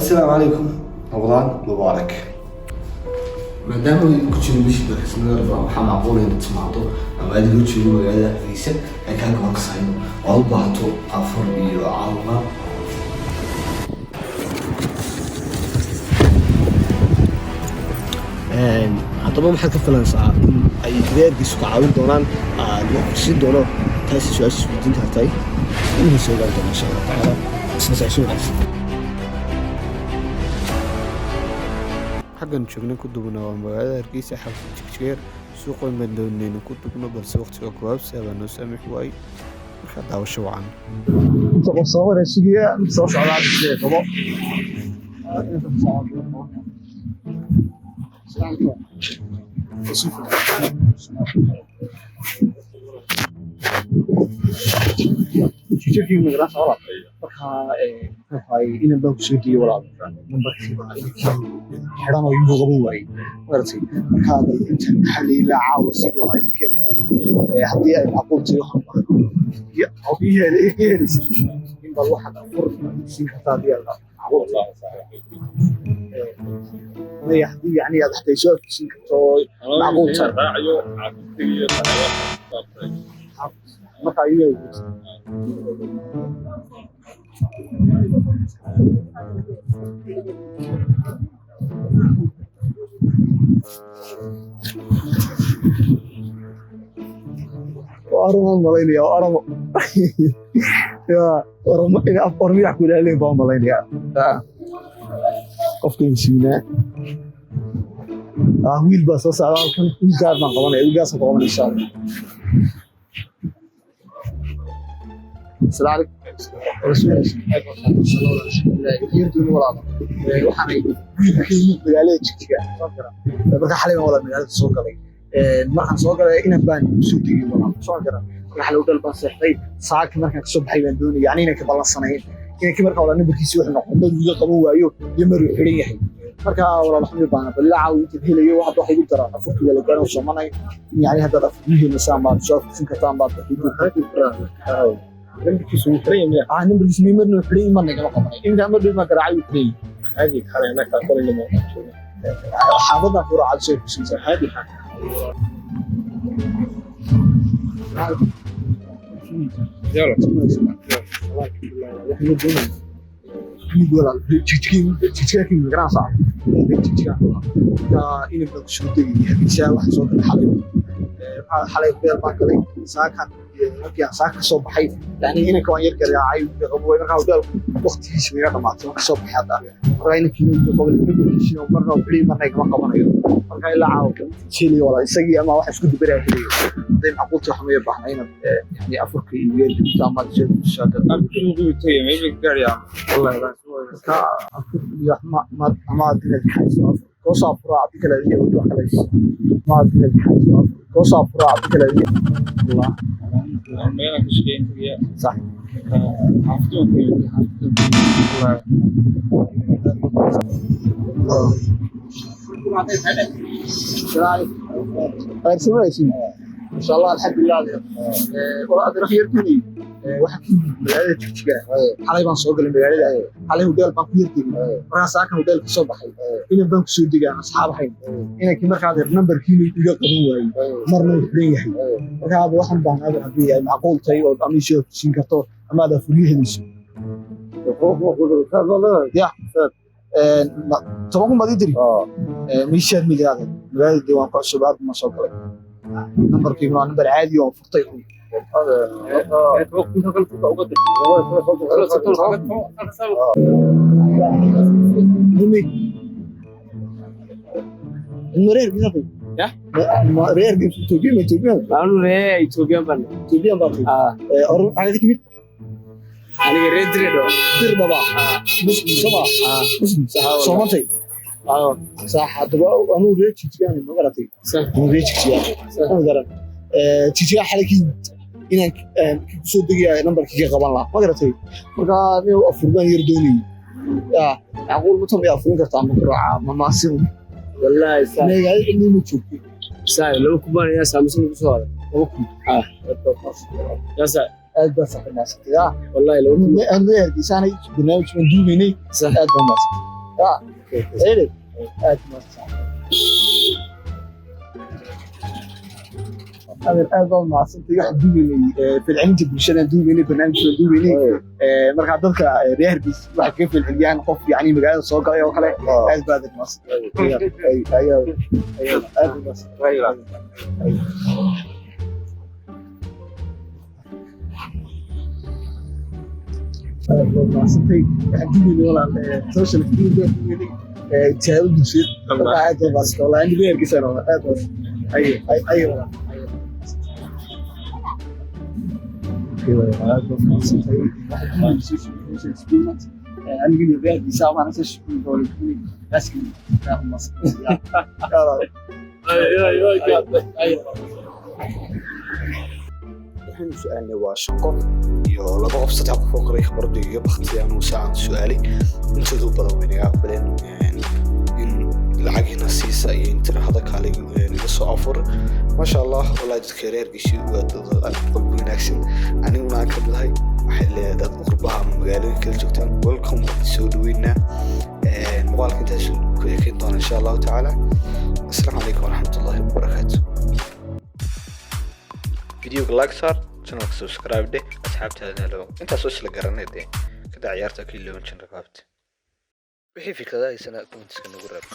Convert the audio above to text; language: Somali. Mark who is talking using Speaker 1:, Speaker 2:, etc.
Speaker 1: Assalaamu calaykum, Ramadaan mubaarak. Maadaama ay ku jiro bishii barakeysan Ramadaan, waxaa macquul inaad timaado ama adigoo joogo magaalada Hargeysa ay kaa go'aansayo oo aad u baahato afur iyo caawimaad. Haddaba maxaad ka filanaysaa in ay reerkiisu ka caawin doonaan, lagu siin doono? Taasi su-aasha isweydiin kartay inuu soo ogaan doono, insha Allah tacaala, isla socosho wanaagsan.
Speaker 2: Xaggan joogna ku dubna waa magaalada Hargeysa, xaafad Jigjigeer, suuq weyn baan doonayna ku dubno, balse waqtiga gabaabsi baa noo saamixi waayey. Markaa daawasho wacan.
Speaker 1: Inta qof soo hore sugaya, mid soo socdaa sugaya qabo. Jigjiga magaalada walaal. Marka muxuu ahaay, inan baan kusoo diyay walaal, nambarkii baa inankii xidhan oo igu qaban waayey, maaragtay. Marka bal intan maxaa la ilaa caawa si walaa inankii haddii ay macquul tahay, waxaan ii helaysa in bal waxaad afur siin kartaa haddii aad macquul tahay. Maya, haddii yani aad xataa soo afursiin karto, macquul tahay. Marka ayaga Oromo malaynaya, Oromo ya Oromo in af Oromiya ku ilaalin baan malaynaya. Qofkan siinaa, wiil baa soo socda halkan, wiilkaas baan qabanaya, wiilkaasaan qabanaya, insha Allah. Asalaamu calaykum. Waxaanay wiilka yimid magaalada Jigjiga. Marka xalay baan walaal magaalada soo galay. Markaan soo galay, inan baan soo degay walaal, soo gara. Marka xalay udhal baan seexday. Saaki markaan kasoo baxay baan doonayay yani inaan ka ballansanayn inankii. Marka walaal nambarkiisi wuxuu noqon dad iga qaban waayo iyo maruu xidhan yahay. Marka walaal waxaan u baahnaa bal ilaa caawa intaan helayo. Hadda waxay igu daraan afurkii waa la gaaran soomanay. Yani haddaad afur helaysaa baad soo afursin kartaan baad. Nambarkiisu mi marna xidhan yahay, marna igama qabanay. Intaa mar dhow baan garaacay, wuu xidhan yahay. Xaafadan fura cad soo afursinaysaa. Xalay beel baan galay, saakan markii aan saaka kasoo baxay, yani inanka waan yar garaacay, qaboway. Markaa hoteelku waqtigiisa iga dhamaatay, waan kasoo baxay hadda. Markaa inankii qabay nambarkiisina marna xidhay, marna igama qabanayo. Markaa ilaa caawa helayo walaal isagii ama wax isku dubaraya helayo, hadday macquulta wax ma baahna inaad yani afurka iyo yeerkinta ama marka afur iyo ama aad inaad kaxayso afur goosoo afuraa adi kale iyo wax kale ama aad inaad kaxayso afur goosoo afuraa adi kale iyo sax. Insha Allah, alxamdulilah. Walaal adeer, yar doonayay waxaan ka yimid magaalada Jigjiga. Xalay baan soo galay magaalada, xalay hudeel baan ku yar tegey. Markaa saakan hudeel ka soo baxay, inan baan kusoo degay aan asxaab ahayn. Inankii markaa adeer nambarkiina iga qaban waayey, marna uu xidhan yahay. Markaa aaba waxaan baahnaa haddii ay macquul tahay oo ama isoo siin karto ama aad afuryo helayso ya 10,000 baad ii diri miishaad miliyaade. Magaalada dee waan ku cusub, aad ma soo galay. Nambarkiiguna waa nambar caadi oo furtay un. Nimi. Ma reerkiisa tay?
Speaker 3: Ya?
Speaker 1: Ma reerka Ethiopia, ma Ethiopian?
Speaker 3: Anu ree Ethiopian baan.
Speaker 1: Ethiopian baa tay? Orun xagee ka timid?
Speaker 3: Aniga ree Diridho.
Speaker 1: Dir dhaba. Muslim sama? Muslim. Soomantay? Sax. Haddaba anuu reer Jigjigaan, ma garatay? Anuu reer Jigjigaan. Ma garan. Jigjiga xalay ka yimid, inaan kusoo degaya nambarkii ka qaban lahaa, ma garatay? Marka nin afur baan yar doonayay. Ya, macquul ma tan afurin kartaa ma ku raacaa ma maasin?
Speaker 3: Wallahi saa.
Speaker 1: Magaalada cidna ma joogto.
Speaker 3: Saa 2,000 baan ayaa saamusan ku soo haray.
Speaker 1: 2,000.
Speaker 3: Yaa saa.
Speaker 1: Aad baa saaxiib maasantay.
Speaker 3: Wallahi 2,000.
Speaker 1: Aan ma hargeysaanay, barnaamij baan duubaynay. Aad baa maasantay. Ya, eele aad mahadsan. Adeer, aad baad mahadsantay. Waxaan duubaynay falcelinta bulshadaan duubaynay, barnaamijkaan duubaynay. Markaa dadka reer Hargeysa waxay kaga falceliyaan qof yani magaalada soo galay oo kale. Aad baad mahadsantay. Aad baad mahadsantay. Aad baad mahadsantay. Waxaan duubaynay, walaal, social media duubaynay, tijaabo bulsheed. Markaa aad baad mahadsantay wallahi. Aniga reer Hargeysa aad baad. Ayo, ayo walaal. Aad baad mahadsantay. Waxaan duubaynay social experiment. Anigana reer Hargeysa waxaan social experiment.
Speaker 2: Waxaanu su-aalnay waa shan qof iyo laba qof, saddex qof oo kale khibradu iga baktay. Anuu saacan su-aalay, intoodu badan way naga aqbaleen in lacagiina siisa iyo in tirahada kaale iga soo afur. Maasha Allah, wallahi dadka reer Hargeysa waa dad qalbi wanaagsan, aniguna aan ka mid ahay. Waxay leedahay dad qurbaha ama magaalooyin kala joogtaan, welcome, waan soo dhaweynaa. Muuqaalka intaas ku ekeyn doona insha Allahu tacaala. Asalaamu calaykum waraxmatullahi wabarakaatu. Videoga like saar, channelka subscribe dheh, asxaabtaadana lo intaasoo isla garanay dee kada ciyaarta ka ilooban channelka. Wixii fikradaha haysana commentska nagu reeb.